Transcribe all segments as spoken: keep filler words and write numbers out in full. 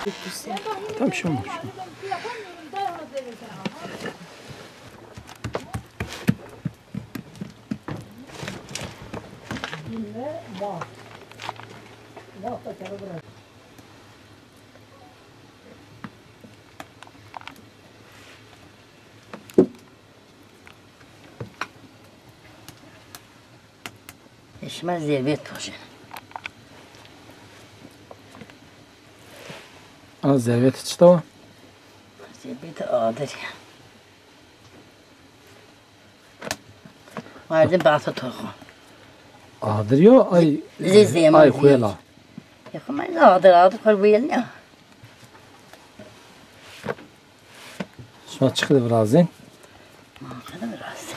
Tamam, bir şey olmaz. Eşme zêrbêt poşe. Ana zêrbêt çi tawa? Zêrbêt adir ya. Mardin bahsa toxu. Adir yo, ay, zê zêma ay zê. Xuyela. Ya xo me adir, adir xor buyel ya. Şuna çıkı da birazın. Hadi biraz.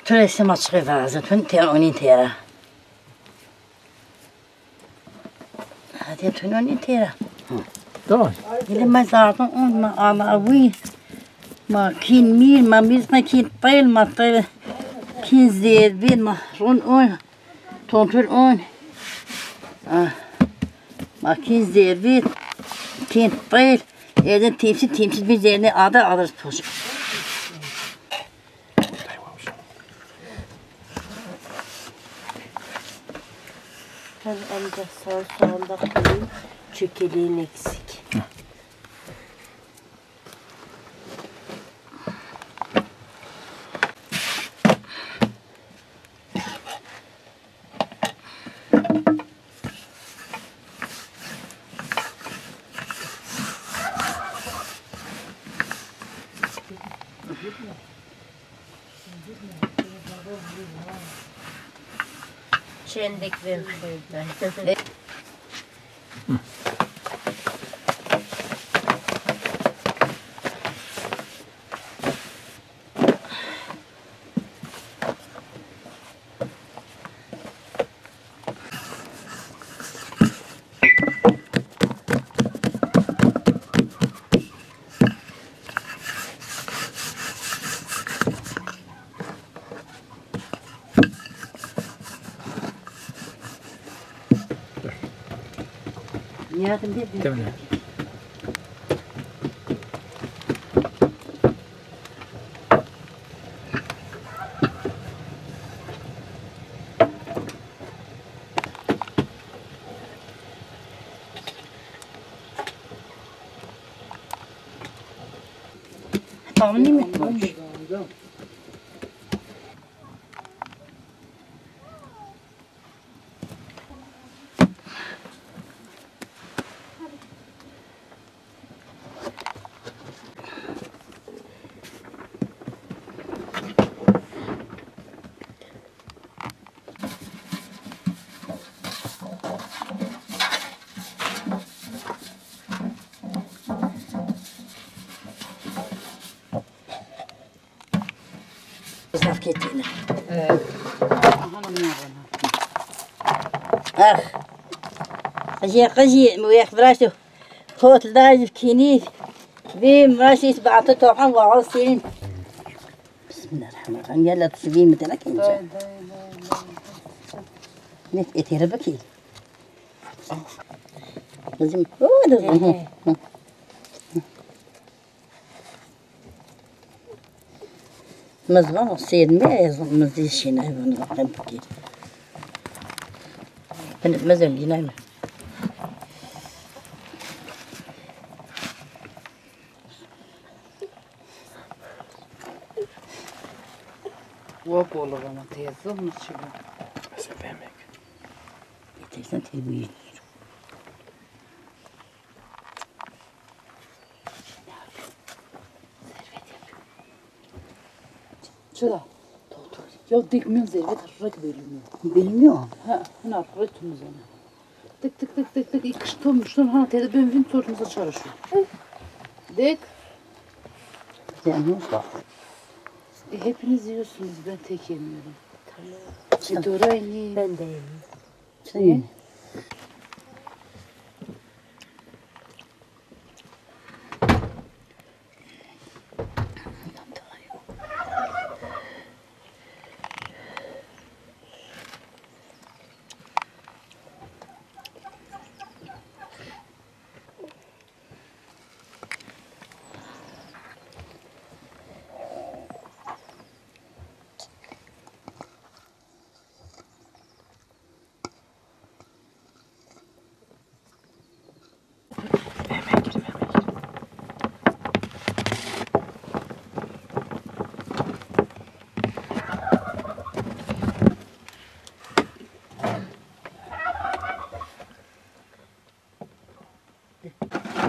Türe sema çıkı birazın. Tün tera onin tera. Hadi tün onin tera. Tamam. Yine ma zardım on ma ala avi. Ma kin mir, ma mir ma kin tel, ma tel. Kin zerbi, ma run on. Tontur on. Ah. Ma kin zerbi, kin tel. Evden temsil, temsil bir zerine adı alırız poşu. Ben ancak sağ soğan da koyayım. Çökeleğin eksik. Çendik ben koyacağım. Niyatim bir Tamam. Tamam, değil mi? Zaf ketine. Ee, aha, ne yapalım? Ah. Qijî, qijî, wek viraşto. Hot, laj, kînî. Vî viraşto, is batı tohan, wahal sîrin. Bismillahirrahmanirrahim. Yalla tu sivî mi tena kenca. Day, day, day, day. Ne, eteri bakayım. Bizim, o da. Hı, hı. Mezvan sêr me, ez mezî şînay bunu, qem bikî. Hani mezel gînay me. Wa bolu bana teyze mi çibu? Mesela demek. Yetersen terbiyeli. Çila. Ya dek min zervet rek bölünüyor. Bölünüyor. Ha, hına rek tümüzene. Tık tık tık tık tık, iki şton şton ha, tede ben bin sorumuza çalışıyor. Dek. Sen nasıl? E, hepiniz yiyorsunuz, ben tek yemiyorum. Tamam. Bir durayım. Ben de yemeyeyim. Sen ye.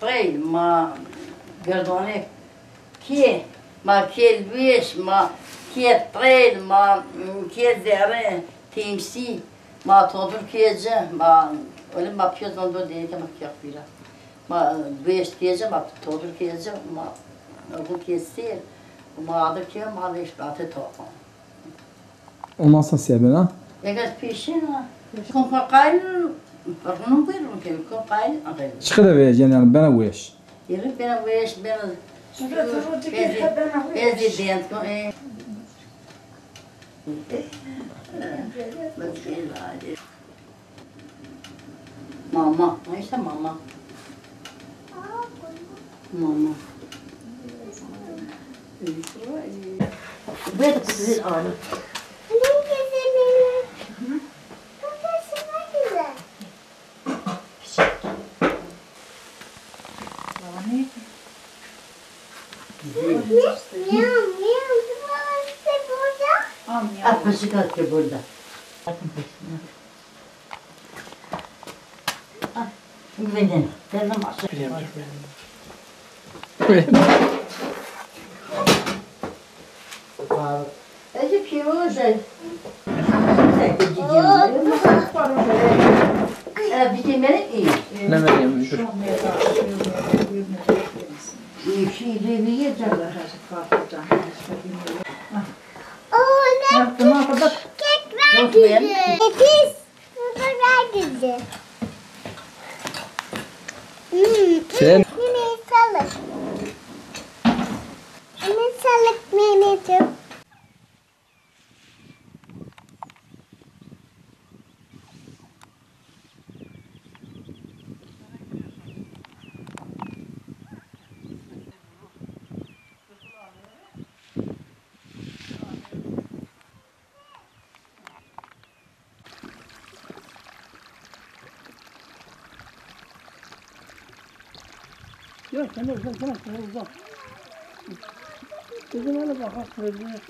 Treyl, ma Gerdanê kê, ma kê Lwêş, ma kê Treyl, ma kê Zerê, Têmsî, ma Todur kê ci, ma, öyle ma Piyozan do diye ke ma kê Xwîra. Ma Lwêş kê ci, ma Todur kê ci, ma Ogun kê Sêr, ma Adir kê, ma Lêş, ma Tê Topan. Ondan sonra siyah bena. Eger peşin ha. Kon kon qayl, rûn bir rûn ke, kon qayl, aferin. Çiqede vêj, yani, yani bena wêş. Yeri bena wêş, bena. Şurada durur, Bezi, bena wêş. Bezi diyen, kon, e. Mama. Ha, işte mama. Mama. Ver kızın ağrı. Miyav, miyav, miyav, burada. Al, miyav. Al, paşa kalk burada. Al, benden, benden başla. Ece pîroz e. Ê, bikê me ne ê? Ne vereyim, dur. Ê, şey, lê ne yiyeceğim? O ne? Tamam, kapat. Kek verdi. Pis. Baba verdi. Hmm, Sen? Mimi salık. Mimi salık, mimi çok. Yok, sen de uzak, sen de uzak. Dedim hele bak, bak, böyle.